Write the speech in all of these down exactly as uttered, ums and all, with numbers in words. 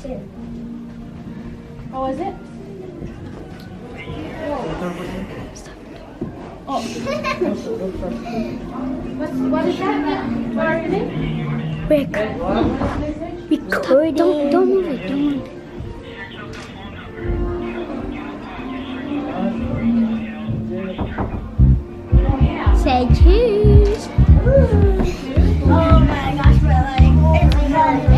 How was it? Oh. What, what is that? What are you doing? Rick. Recording. Don't, don't move it. Don't move it. Say cheese. Oh my gosh, we're like, it's like,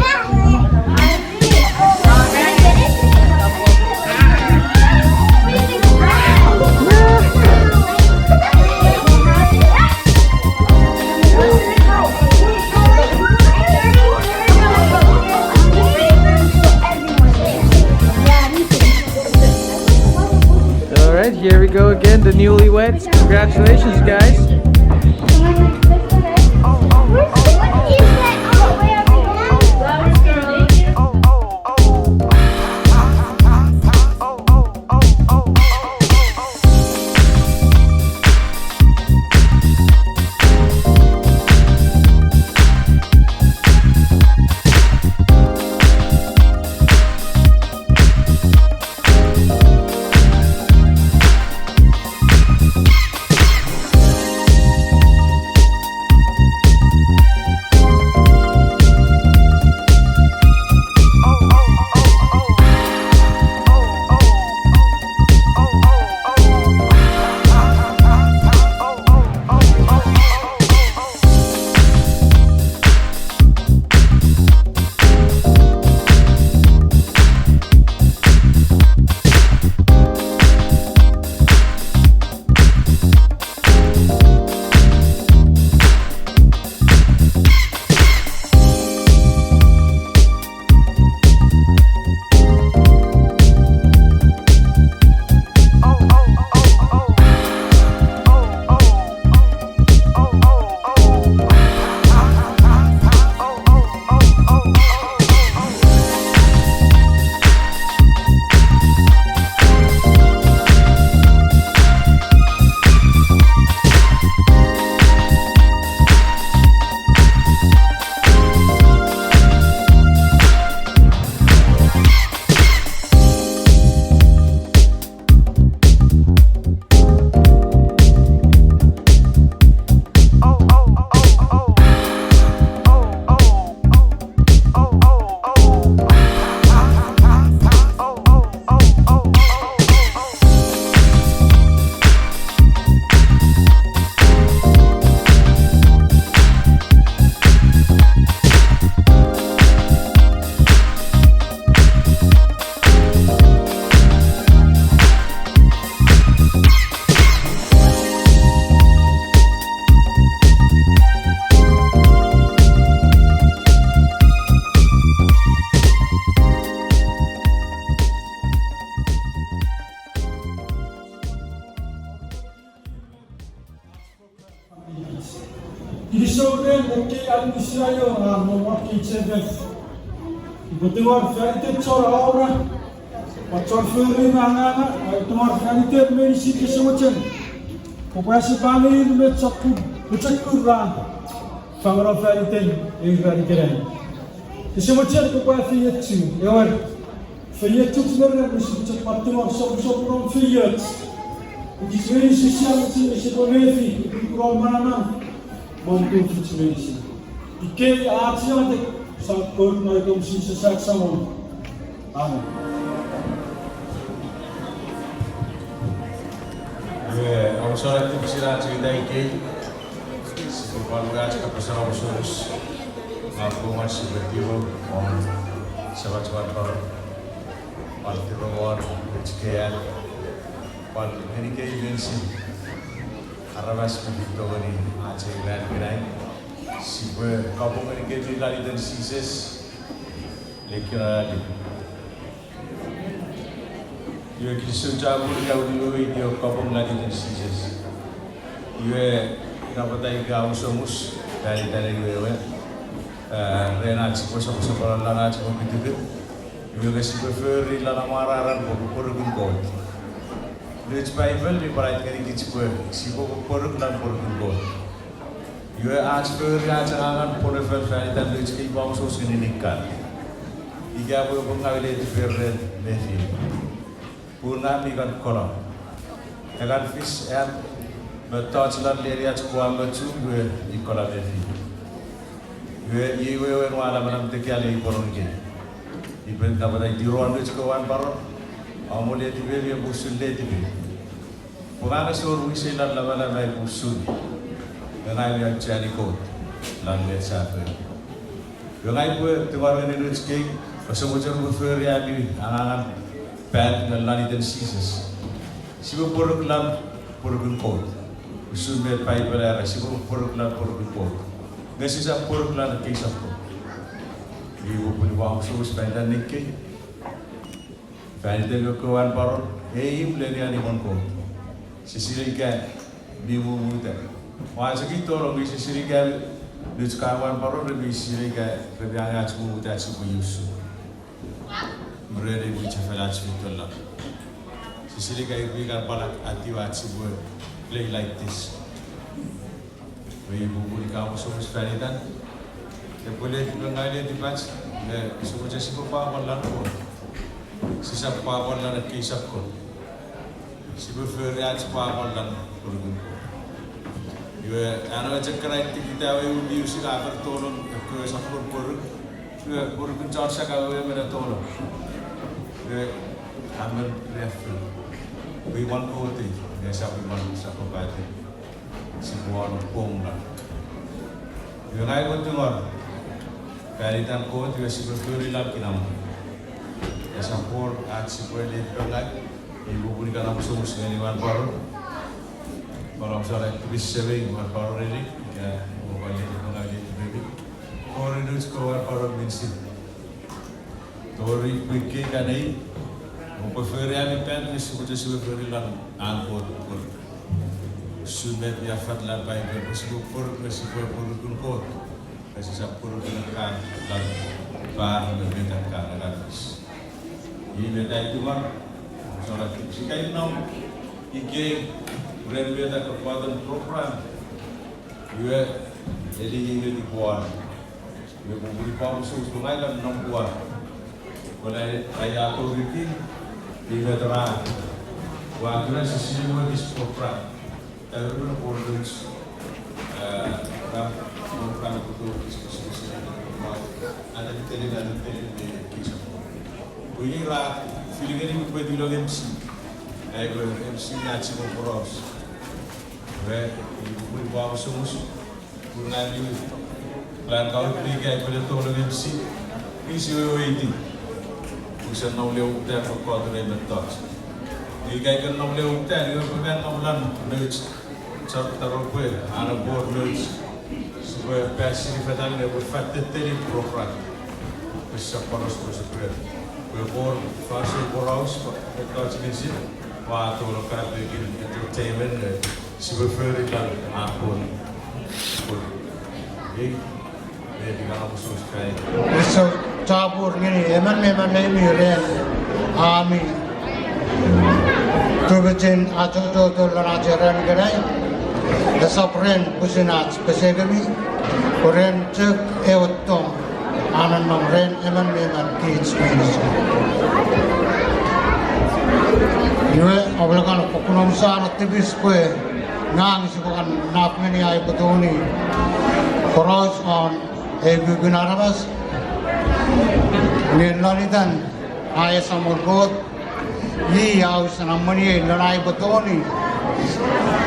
All right, here we go again, the newlyweds. Congratulations, guys. Kinisou ren ekkei anisi aio a nom won kich sefan. Upwe tungor fan iten chon aura, pwan chon fori me anganga, upwe tungor fan iten meinisin kese mochen kopwe asepani me chokun, pochokun ra fangeno fan iten ei ran ikenai. Kese mochen kopwe afeiochu, ewer, feiochuch me ren, mi sipwe chok pwan tungor soposoponon feioch. Kich meinisin sia mochen sipwe mefi, ikukunon manaman, me tufich meinisin. Ikei ach iotek, sa koru non itom Jises ach Samon. Amen. Iwe, omusala tipisin ach iotek ikei, sipwe pwan ach kapasen omusomus, nge pwan sipwe tiwo, pwan sepachepan paro, pwan tiwo won, echikea, pwan ngenikemi meinisin, aramas mi tongeni ach ei ran ikenai, sipwe kapong ngenikemi non iten Jises, lekiona allim. Iwe kinisou chapur ika uni weweiti o kapong non iten Jises. Iwe ina pwata ika omusomus, tani tani iwe ewe, eh, ren ach sipwe soposopono lon ach mokutukut. Iwe nge sipwe fori lon amwararen pwe pworukun Kot. Nouch Paipel mi pwan aiti ngenikich pwe sipwe pworuk lon pworukun Kot. Iwe ach fori ach angangen pwon fan itan nouch kei pwan omusomus ngeni nikkan. Ika pwe upwe ngau letiper ren mefi, pun ngang mi kan kono. Ekan fis am mettoch lon leniach pwe a mochu iwe ikona mefi. Iwe iei wewen ua namanam tekia le iporon ikei. Ipen tapwata itiruon nuch kewe wan paron, amo letipemi epwe usun letipei. Pwe ngang ese wor wisei lon namanam ai pwe usun, nge ngang mi aucheani Kot lon met sa fori. Iwe ngang upwe tungor ngeni nouch kei, kose mochen upwe fori ami angangan pwan me lon iten Jises. Sipwe pworuk lon pworukun Kot. Usun met Paipel a era, sipwe pworuk lon pworukun Kot. Nge sisap pworuk lon ekkei sokkun. Iwe pun ua omusomus fan itan nei kei, fan iten ekkewe wan paron, ei imw lenian imwen Kot. Sise sinei ika mi mumuta. Ua chok tolong, nge sise sinei ika nouch kewe wan paron re mi sinei ika re mi angei ach mumuta ach sipwe usun. Mreni mwichefel ach fitolla. Sise sinei ika ir mi kan pwal atiw ach sipwe play like this. Iwe pun ika omusomus fan itan, epwe letipengaw letipach, nge sipwe chok sipwe pwapwa lon Kot. Sisap pwapwa lon ekkei sokkun. Sipwe fori ach pwapwa lon pworukun Kot. Iwe, an ewe chok keran tikita we ewe music a fen tolong ekkewe sokkun pworuk. Iwe pworukun chon saka we emon a tolong. Iwe, a men riaffou. Pwe imwan Kot ei, nge esap imwan sokkun pati. Sipwe wor pwon lon. Iwe ngang upwe tungor fan itan Kot, iwe sipwe fori lon kinamwe. Esap wor ach sipwe letipengaw. Iwe pun ika omusomus ngeni wan paron, pwal omusano tipis semei wan paron eni, ika oupwe letipengaw letipemi. Fori nouch kewe wan paron meinisin. Tori pwii kei kan ei, oupwe fori ami pwan nge sipwe chok sipwe fori lon an Kot pwon. Usun met mi affat lon Paipel pwe sipwe pworuk nge sipwe pworukun Kot. Nge sisap pworukun ekkan lon par me met ekkan ena fis. Iei met ai tungor, sora ika nom ikei ren met ekkan pwatan program. Iwe, eli iwe ni pwan. Iwe pun upwe omusomus pwe ngang kan nom pwan. Pwe ai, ai authority, iwe tera, ua kuna sisini wekis program. Everyone for this, program, program, ata telen, ata telen, eh, kisa. Pwe iei ra, feeling ngeni pwe tulong M C. Ai pwe M C ach sipwe poraus. Iwe, upwe omusomus. Pun ngang mi plan kau pwe ika upwe le tolong M C, mi siweweiti. Pun ese nom le uta pwe Kot ren mettoch. Ika ika nom le uta, iwe pwe ngang nom lon nouch, chok taropwe, an epwe wor nouch, sipwe pass-ini fetan nge epwe fat tetteni program. Pwe sisap poraus pwe sipwe, pwe wor fansoun poraus, mettoch meinisin, ua tolong kana pekin entertainment, eh, sipwe fori lon an Kot. Ei, ei, ika omusomus fan itan. Kinisou chapur ngeni emon me emon neimi ren ami tufichin achocho lon ach ran ikenai. Esap ren pwisin ach pesekemi, pwe ren chok ewe tong a nonnom ren emon me emon kich meinisin. Iwe, aulunganuok, fokkun omusano tipis pwe ngang sipwe kan nap ngeni ai upwe tongeni poraus won ei ukukun aramas. Nge lon itan ai esamol Kot, i a wisen emweniei lon ai upwe tongeni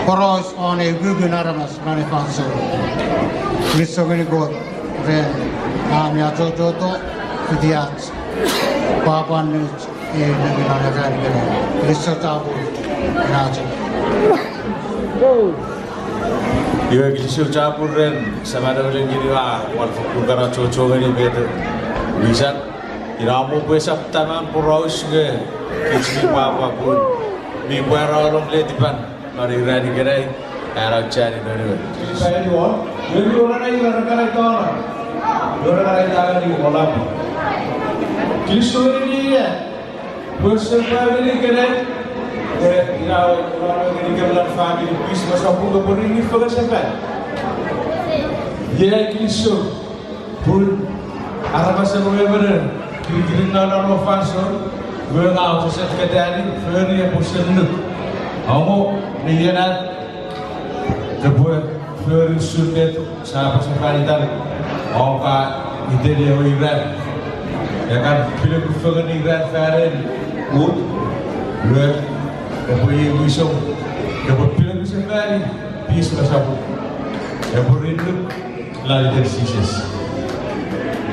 poraus won ei ukukun aramas lon ei fansoun. Kinisou ngeni Kot ren ami achocho fiti ach pwapwan nouch ei nengin non ei ran ikenai. Kinisou chapur ina chok. Iwe kinisou chapur ren Samach won nang, ina pwal fokkun kan achocho ngeni met wisan. Ina mo pwe esap taman poraus nge kich mi pwapwa pun mi pwaralong letipan non ei ran ikenai, an aucheani non ewe. Kinisou. Kinisou ngeni ia pwe ese pwa ngeni ikenai, e, ina, ina ngeni kemlan famini, please, me sopun kopwe ringi fengen sefan. Iei kinisou pun aramasen ewe emon Kirikiringaw non fansoun, iwe ngang ua chok ketani fori epwe senuk. Amo, ne ienat, kopwe fori usun met sia apasa fan itan, om ka iteni ewe iran. Ika pileku fengeni iran fan en mut, iwe, epwe iei wisom, epwe pileku sefani, pis me sopun. Epwe rinuk, lon iten Jises.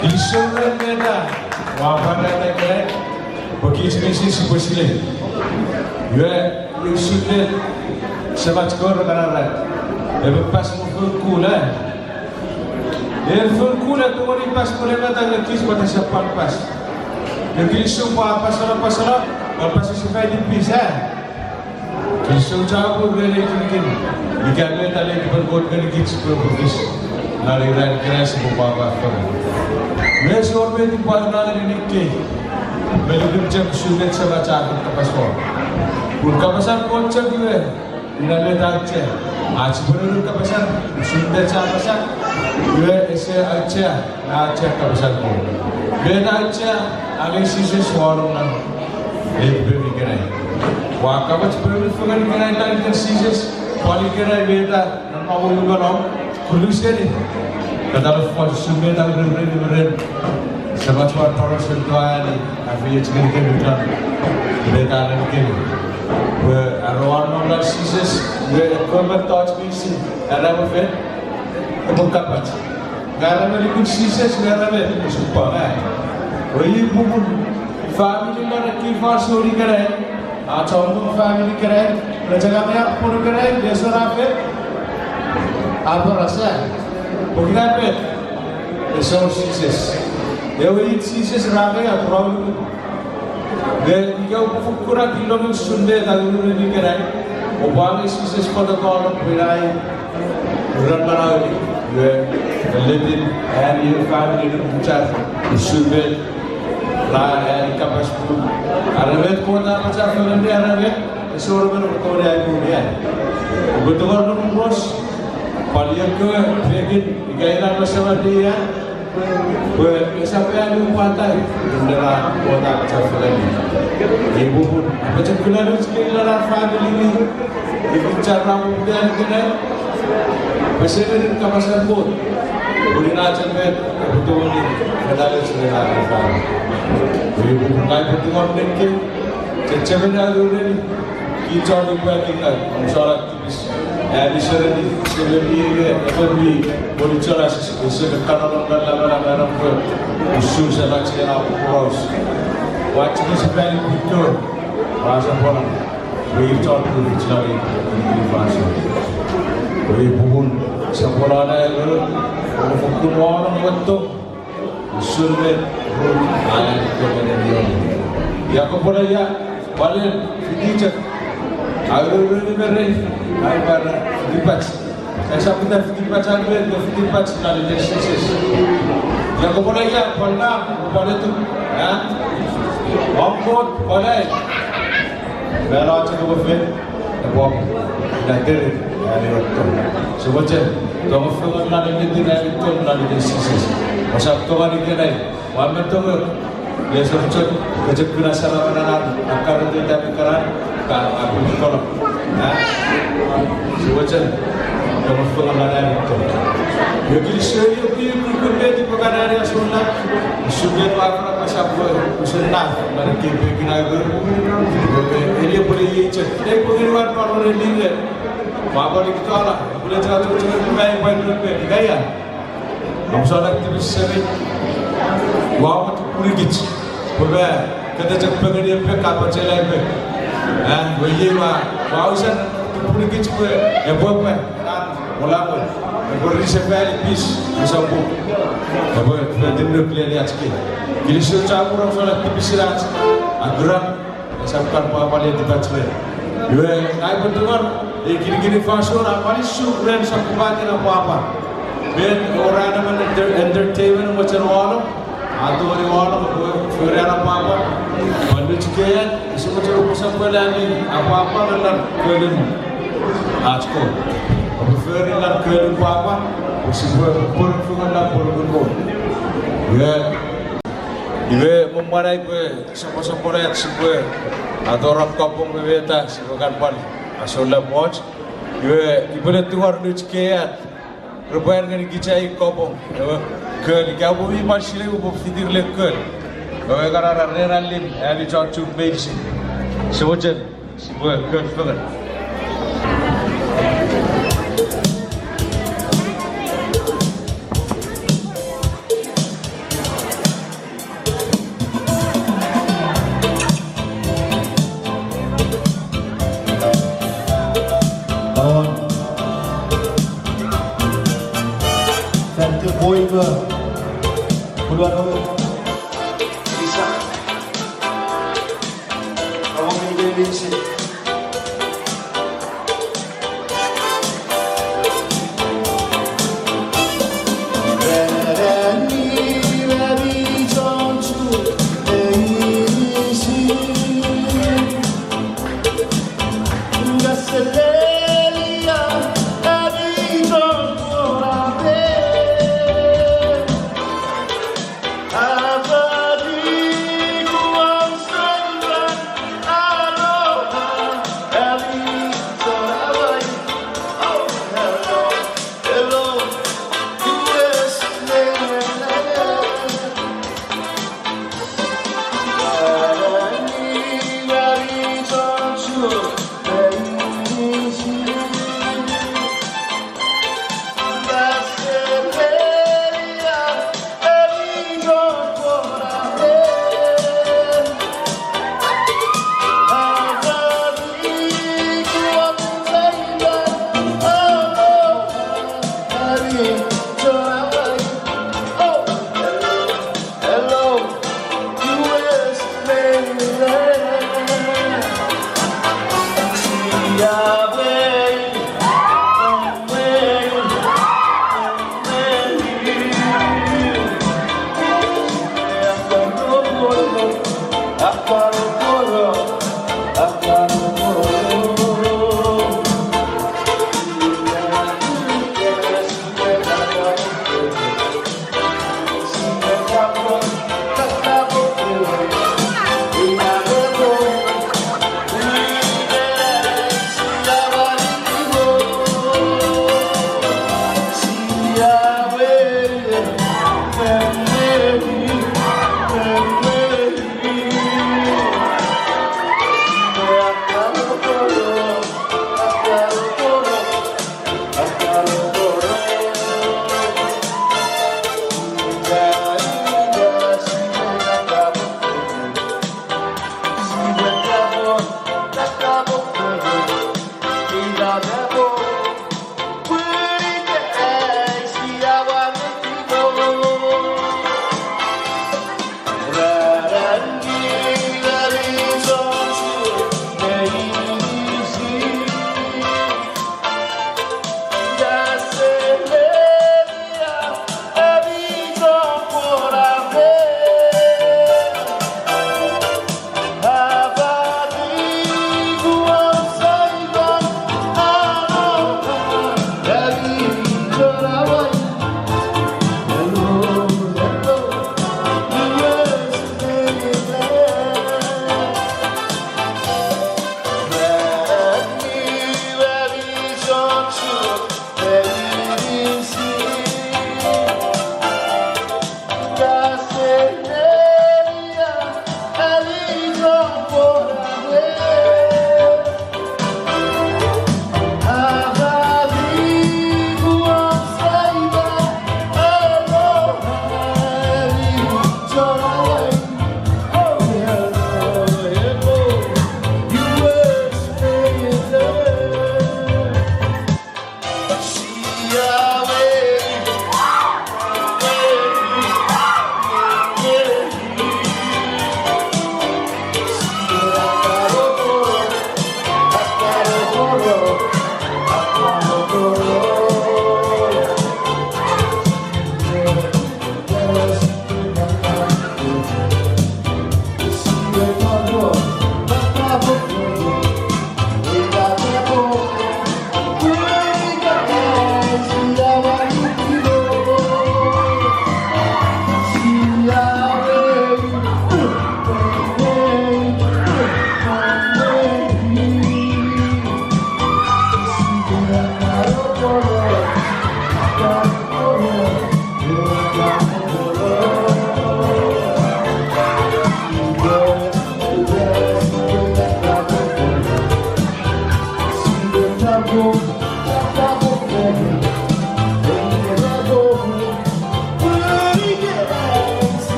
Kinisou ren meta, ua pwarata ikenai, pwe kich meinisin sipwe sinei. Iwe, iei usun met, semach kewe ra kan era, epwe pas me foun kuna. En foun kuna tongeni pas me ne mata nge kich pwata sap pwan pas. Nge kinisou pwe a pasala, pasala, pwan pas sefani pis, a. Kinisou chapur ren ei kinikin, ika met a letipen Kot ngenikich pwe epwe fis. Lon ei ran ikenai sipwe pwapwa fengen. Nge ese wor met upwe angang ngeni ikei, me lukun chok usun met semach a kan kapas won. Pun kapasan Kot chok iwe, ina met auchea. Ach sipwe nonnom kapasan, usun met sia apasa, iwe ese auchea, auchea kapasan Kot. Met auchea, angei Jises won non ei pwin ikenai. Ua kamoch pwe mi fengen ikenai lon iten Jises, pwan ikenai meta, non mawei ukalong, kuluseni. Kata lefos usun meta urereni me ren. Semach won porausen toani, a feioch ngenikemi lon meta a ngenikemi. Pwe are won nom lon Jises, iwe ekkewe mettoch meinisin, era me fen, epwe kapach. Nge are me lukun Jises, nge are me, osupwang, a. Iwe iei popun, famini lon ekkei fansoun ikenai, ach chommong famini ikenai, re chok angei ar pwon ikenai, nge ese ra fen, a pwarata. Pokiten met, ese wor Jises. Ewe it Jises ra angei a pwaraunuk. Nge ika oupwe fokkun kilongen usun met a ureni ikenai, oupwe angei Jises pwata kono pwe ina i ran manauemi, iwe, enletin, ani ewe famini nukuchar, usun met, ra ani kapas pun. Are met Kot a apacha fengen, are met, ese wor emon epwe tongeni aimumi, a. Upwe tongor nukuros, pwan ekkewe pekin, ika ina masaman ia, pwe esap ani upwatai, nera Kot a apacha fengen. Ei popun, apochokunanoch kei lon ar famini, ika chon ra poputa ikenai, pwe sengenin kapasan Kot, pun ina chok met epwe tongeni fetanoch ren ar famini. Ei popun ngang upwe tungor nekkei, chechemeni a ureni, kich chon upwe kika, om sona tipis, ani sereni, sememi, ika, epwe mi, pwoni chon asis, ese me kanamon kan lamana, lamana pwe, usun semach ena poraus. Ua chok sefani pwito, ua sopweno, pwe ir chon pwirich lon ei fansoun. Pwe ei popun, sopweno na elo, pwe fokkun won wetto, usun met Rut a ani tongeni ion. Ia kopwe ne ia, pwal en fiti chok. A ururuni me rei, ai pwan fitipach. Esap ita fitipach an met, nge fitipach lon iten Jises. Ia kopwe ne ia, pwal na, pwal etuk, a? Om Kot, pwal ai. Mano chok kopwe fen, epwe, ina terit, ani otto. Sipwe chok, tongor fengen lon iten, ani tong lon iten Jises. Ousap tongeni ikenai, ua me tongor, nge sipwe chok, ke chok kuna saramen an, akkareto ita me karan, ka, aku kono. A? Sipwe chok, tongor fengen lon ani tong. Nge kinisou, iei pwe kukkun met ipwe kan ani asonna, usun met ua fara pasapwe, usun na, mane kewe pekin aigur. Eni epwe iei chok, ei pwe ngeni wan pwan ore nire. Ua pwan ikitala, pwule chok chok chok mai pwan nire pe, ika ia. Om sona tipis seni, ua mwo tupunikich, pwe me, kete chok pengeni epek, kapachela epek. A, we iei ua, ua usan tupunikich pwe, epwe pwe, a, ola pwe, epwe risefali pis, usan pwe, epwe, epwe tinuk leni ach kei. Kinisou chapur om sona tipis ren ach, a kuran, esap kan pwapwa letipach ren. Iwe, ngang upwe tungor, ei kinikinin fansoun a pwan isu ren sokkopaten apwapwa. Met, ora neman enter-, entertainment mochen wano, a tongeni wano, pwe fori an apwapwa. Pwan me chikean, ese mochen oupwe sopwelani apwapwa me lon kölin ach Kot. Oupwe fori lon kölin pwapwa, pwe sipwe pwon fengen lon pwon Kot. Iwe, iwe, Mwanai pwe soposopono ach sipwe atora kopong me meta sipwe kan pwan asoula pwoch. Iwe ipwe ne tungor nuch kei at repwe an ngeni kich ai kopong ewe kol, ika pwe mi pwan sinei pwe fitir le kol. Ewe kan ara ren allim ami chon Chuuk meinisin. Semochen, sipwe kol fengen. On. Thank you, boy. Puluan. Isa. Kamu ini bisa.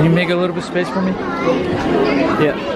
Can you make a little bit space for me? Yeah.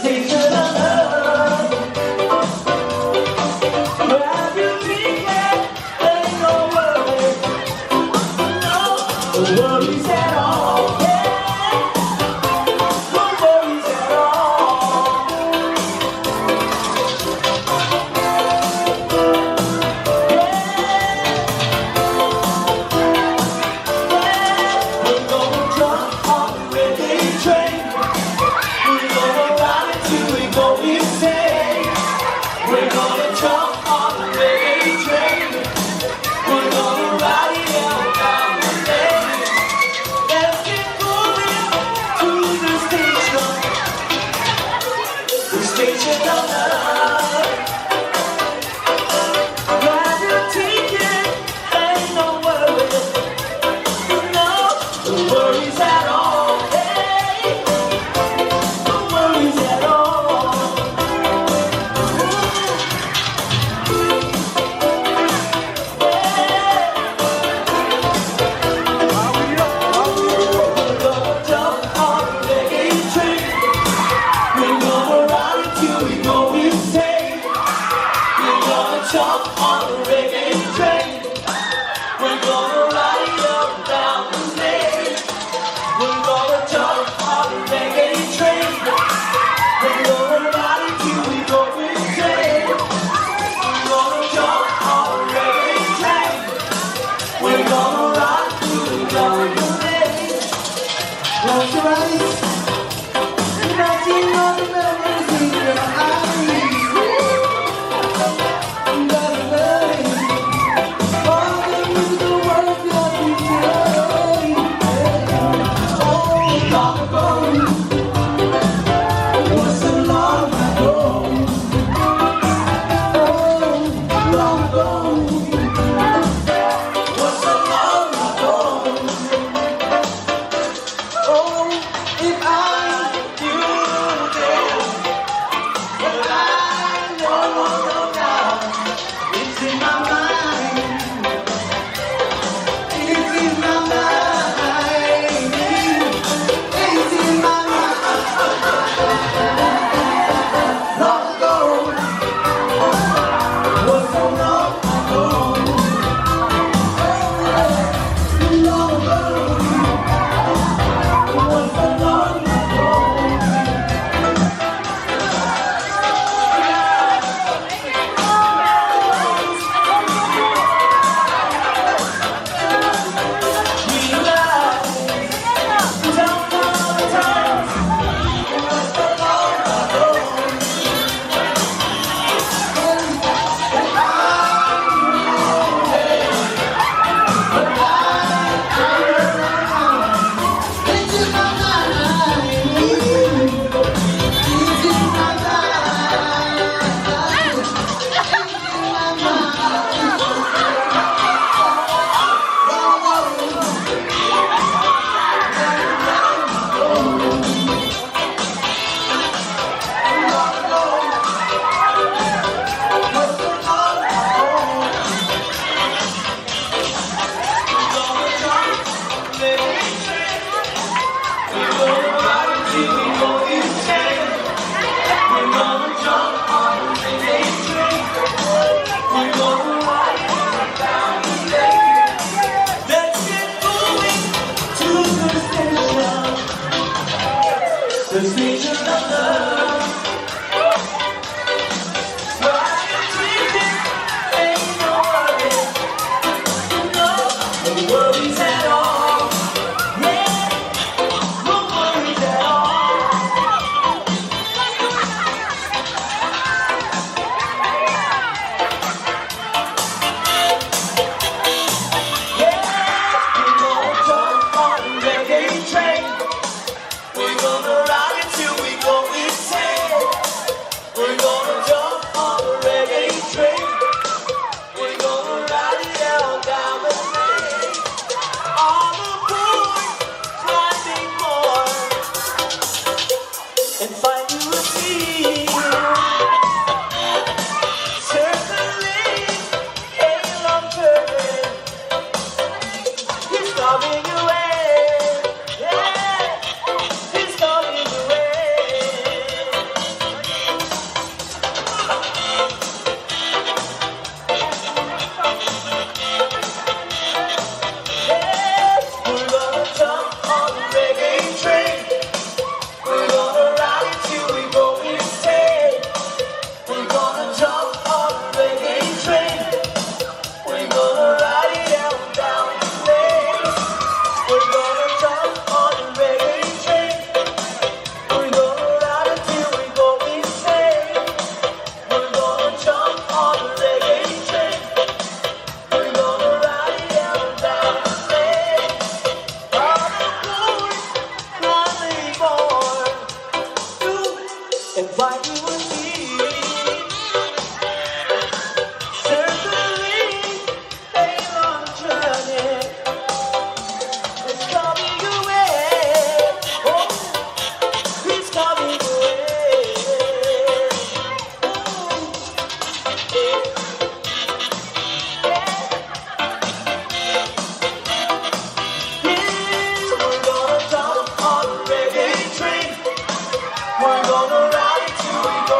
Grab your ticket, ain't no worry. No worries at all. Yeah. No worries at all. Yeah. Yeah. We're gonna jump on the reggae train. We're gonna ride it till we go insane. We're gonna jump on the reggae train. We're gonna ride it out down the lane. Let's get going to the station. The station of love. Grab your ticket, ain't no worries. No worries at all. Hey, no worries at all. Ooh. Yeah. We're gonna jump on the reggae train. We're gonna ride it till we go insane. Why you and me? Certainly, a long journey is coming your way. Oh, it's coming your way. Oh, yeah. We're gonna jump on the reggae train. We're gonna ride it till we go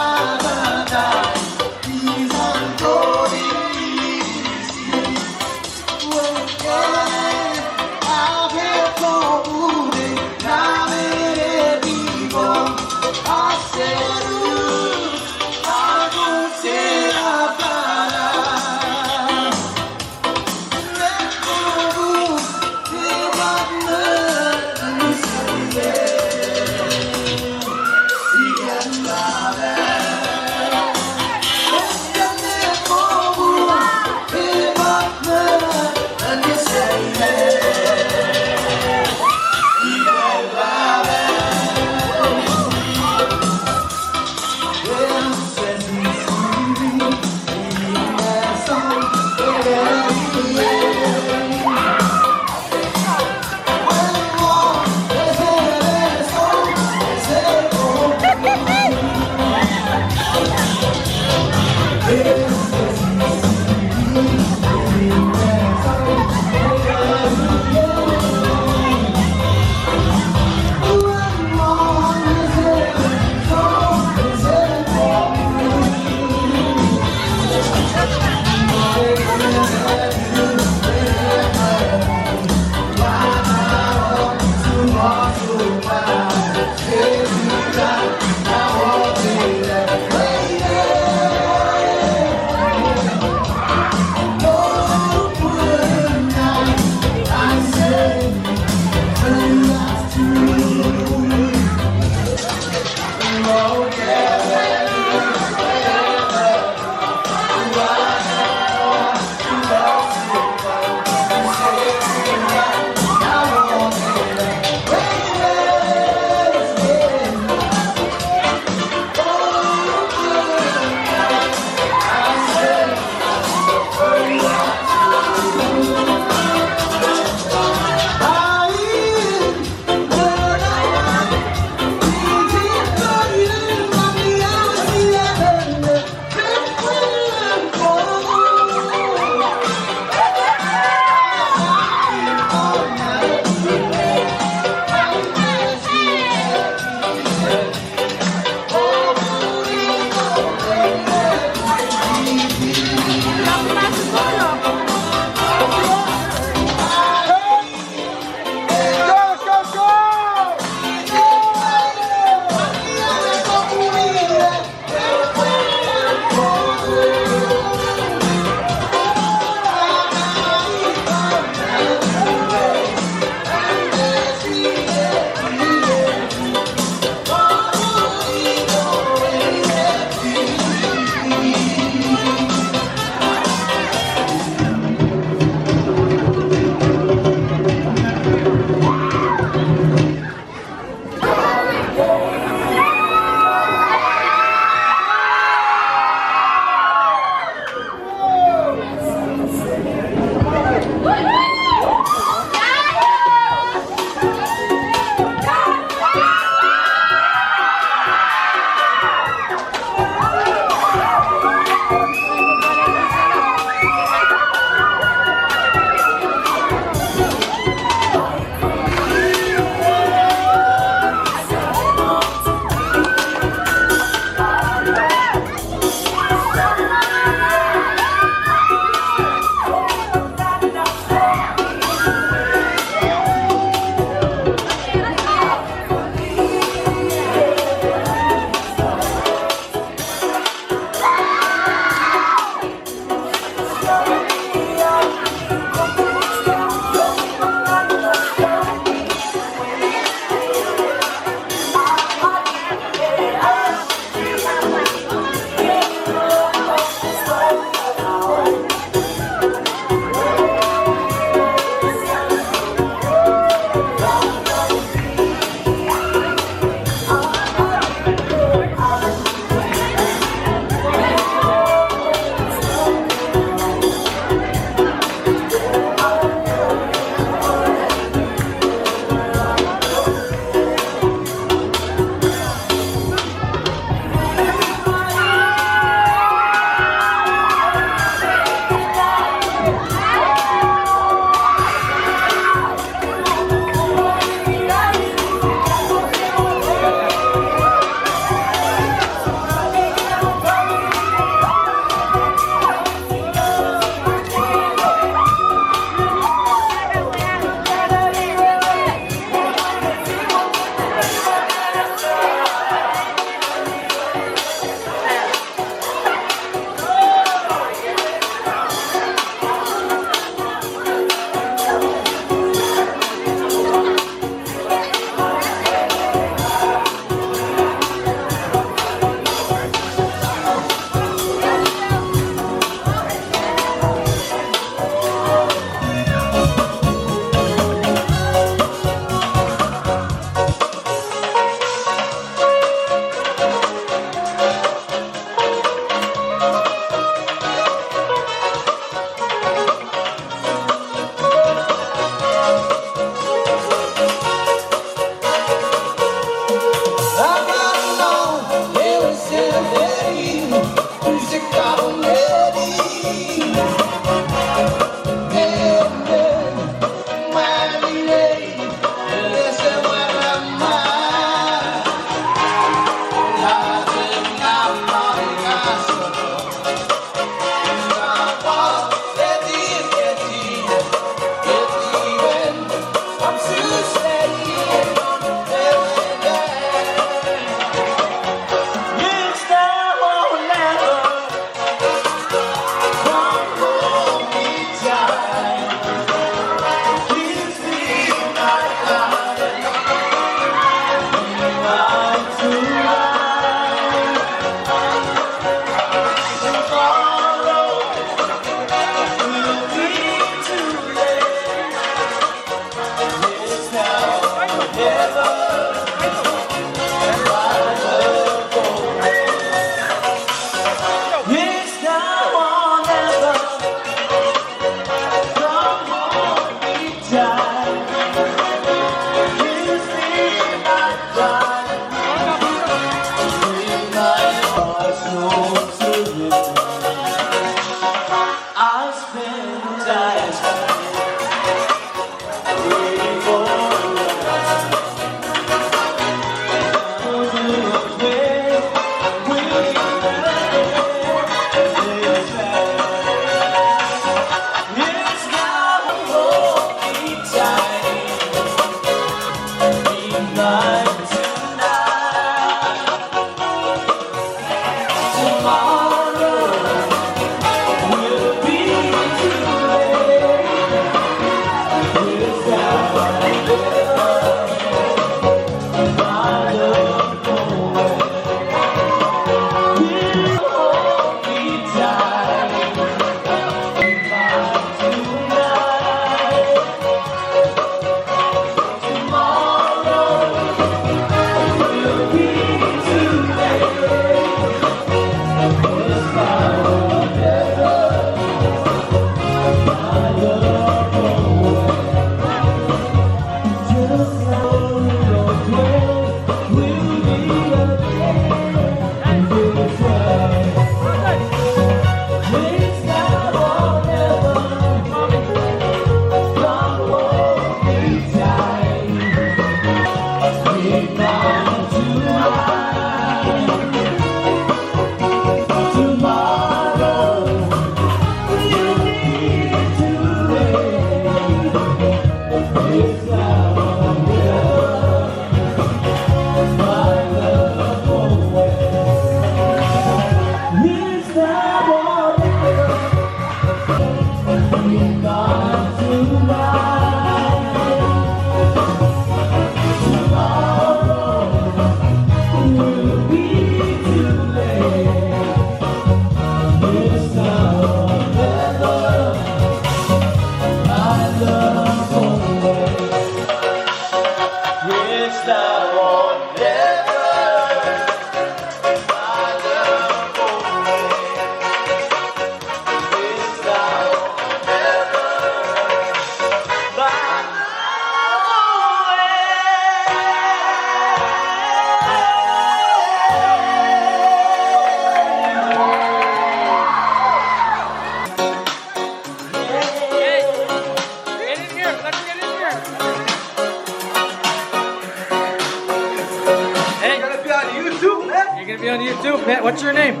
Gonna be on YouTube. Matt, what's your name?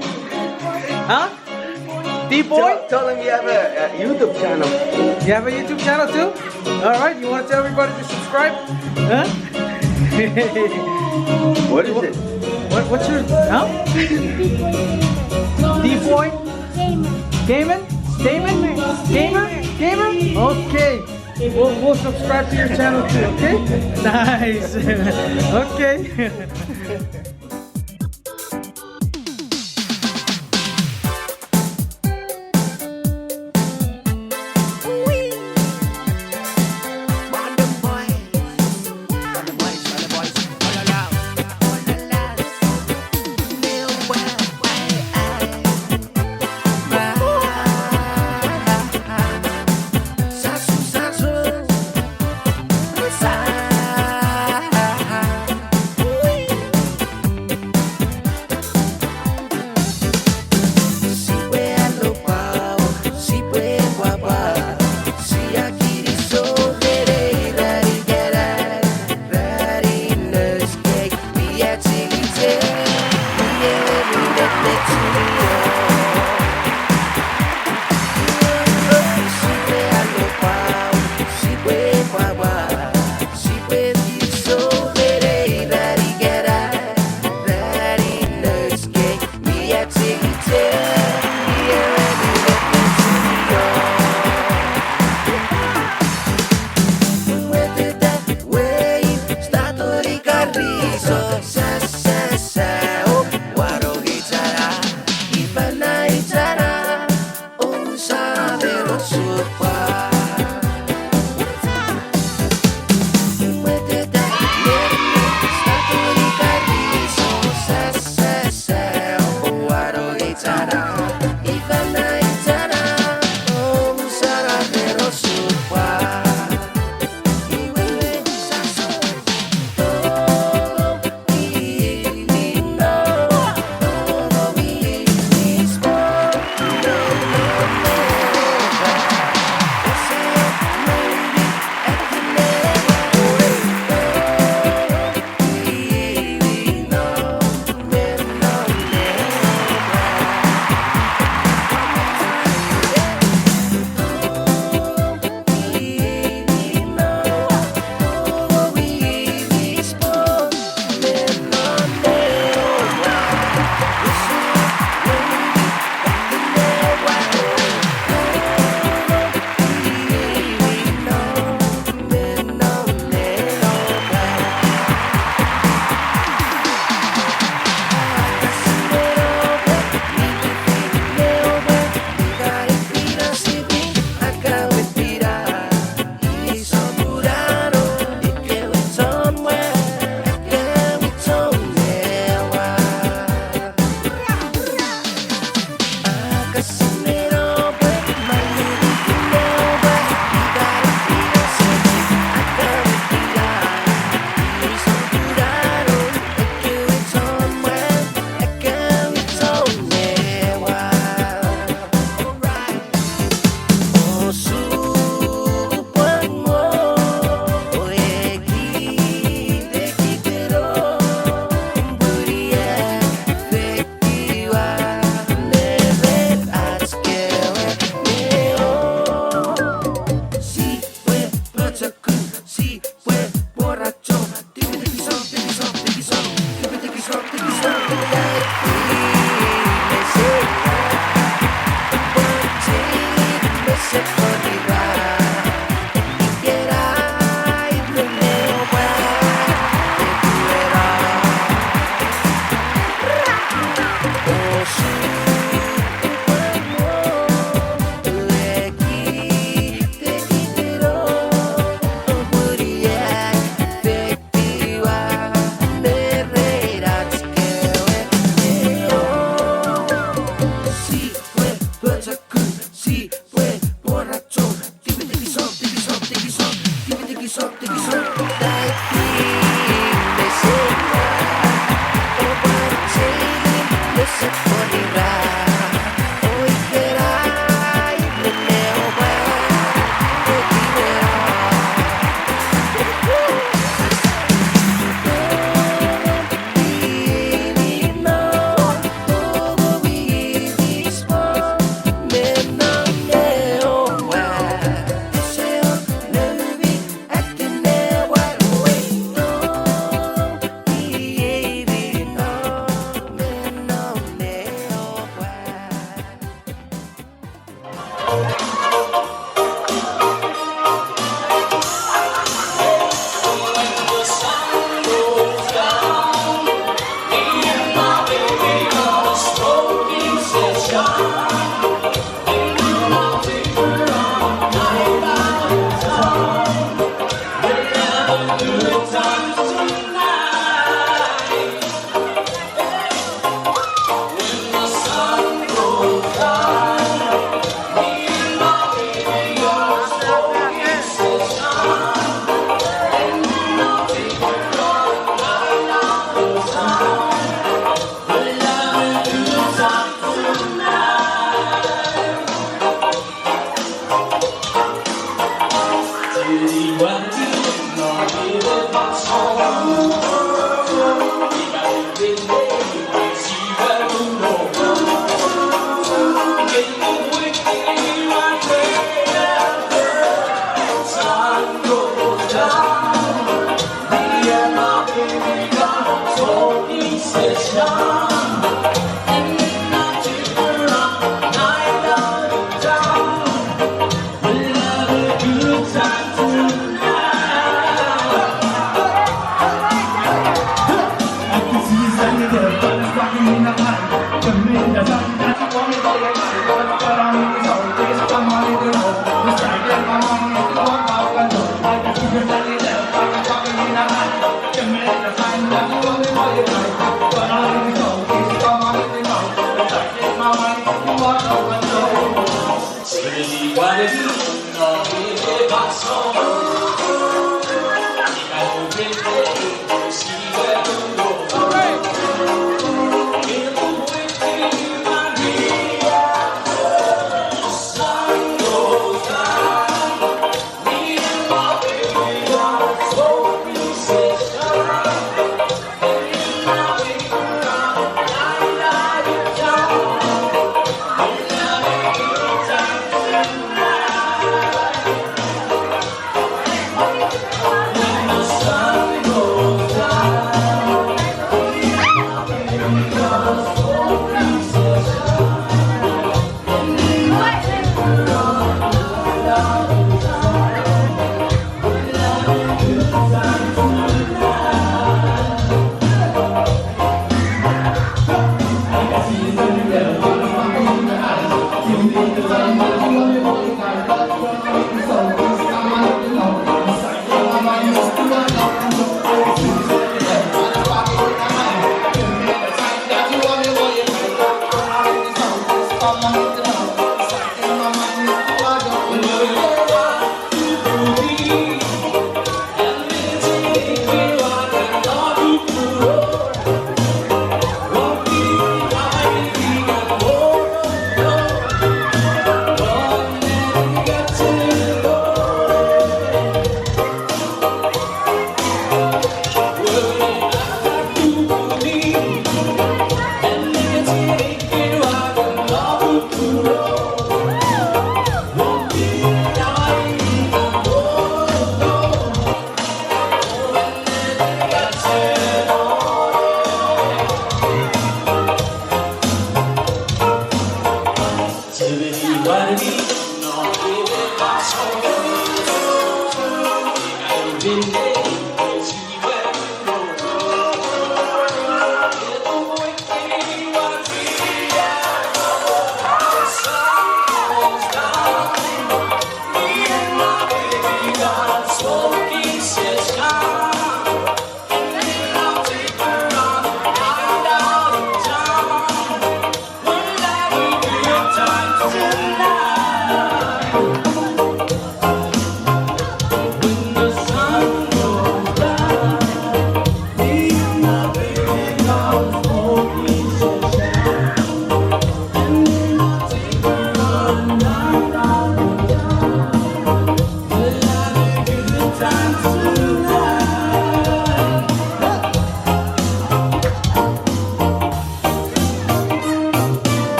Huh? D-Boy? Tell, tell them you have a, a YouTube channel. You have a YouTube channel too? All right. You want to tell everybody to subscribe? Huh? What is it? What, what's your, huh? D-Boy? Gamer. Gamer? Gamer? Gamer? Gamer? Okay. We'll, we'll subscribe to your channel too, okay? Nice. Okay.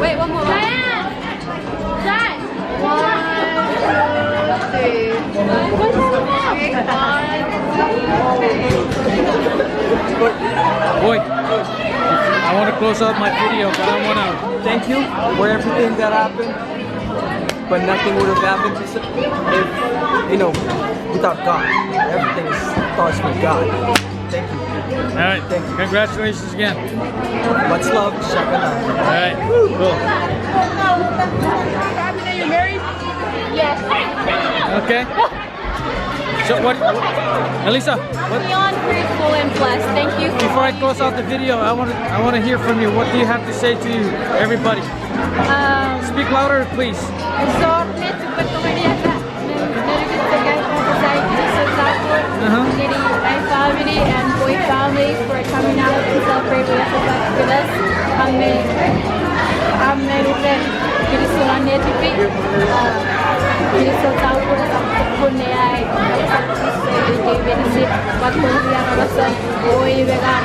Wait, one more. One, two, three. Boy, I want to close out my video, but I want to thank you for everything that happened. But nothing would have happened if, you know, without God. Everything is, starts with God. Thank you. All right. Thank you. Congratulations again. Much love. Shakana. All right. Cool. Are you married? Yes. Okay. So what, Elisa? What? Beyond grateful and blessed. Thank you. Before I close out the video, I want to I want to hear from you. What do you have to say to everybody? Um, speak louder, please. Esor ne tupatoria ka. Uh-huh. Ngeni my family and boy family for coming out to celebrate with us. Amen. Amen. Kinisou netipei. Kinisou chapur, chapur ne ai. Kinisou netipei. Oi, we got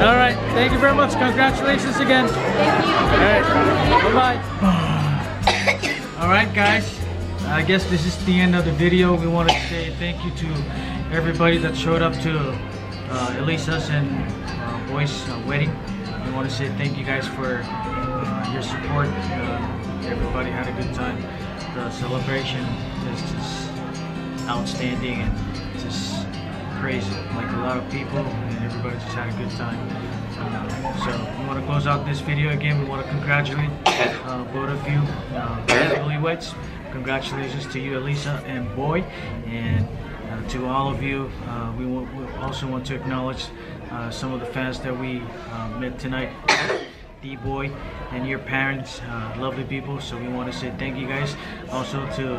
All right. Thank you very much. Congratulations again. Thank you. All right. Bye. All right, guys. I guess this is the end of the video. We want to say thank you to everybody that showed up to uh, Elisa's and uh, Boy's uh, wedding. We want to say thank you guys for uh, your support. Uh, everybody had a good time. The celebration is just outstanding and just crazy. Like, a lot of people, and everybody just had a good time. Uh, so we want to close out this video again. We want to congratulate uh, both of you, uh, newlyweds. Congratulations to you, Elisa and Boy, and uh, to all of you. Uh, we, w- we also want to acknowledge uh, some of the fans that we uh, met tonight. D-Boy and your parents, uh, lovely people. So we want to say thank you guys. Also to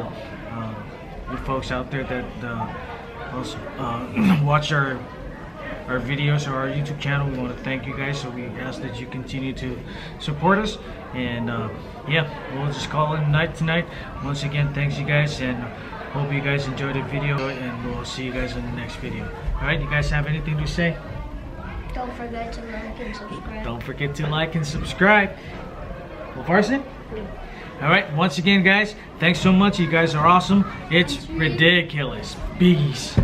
uh, the folks out there that uh, also uh, watch our our videos or our YouTube channel. We want to thank you guys. So we ask that you continue to support us. And uh, yeah, we'll just call it a night tonight. Once again, thanks you guys, and hope you guys enjoyed the video. And we'll see you guys in the next video. All right, you guys have anything to say? Don't forget to like and subscribe. Don't forget to like and subscribe. Well, Farson? All right, once again, guys, thanks so much. You guys are awesome. It's ridiculous. Peace.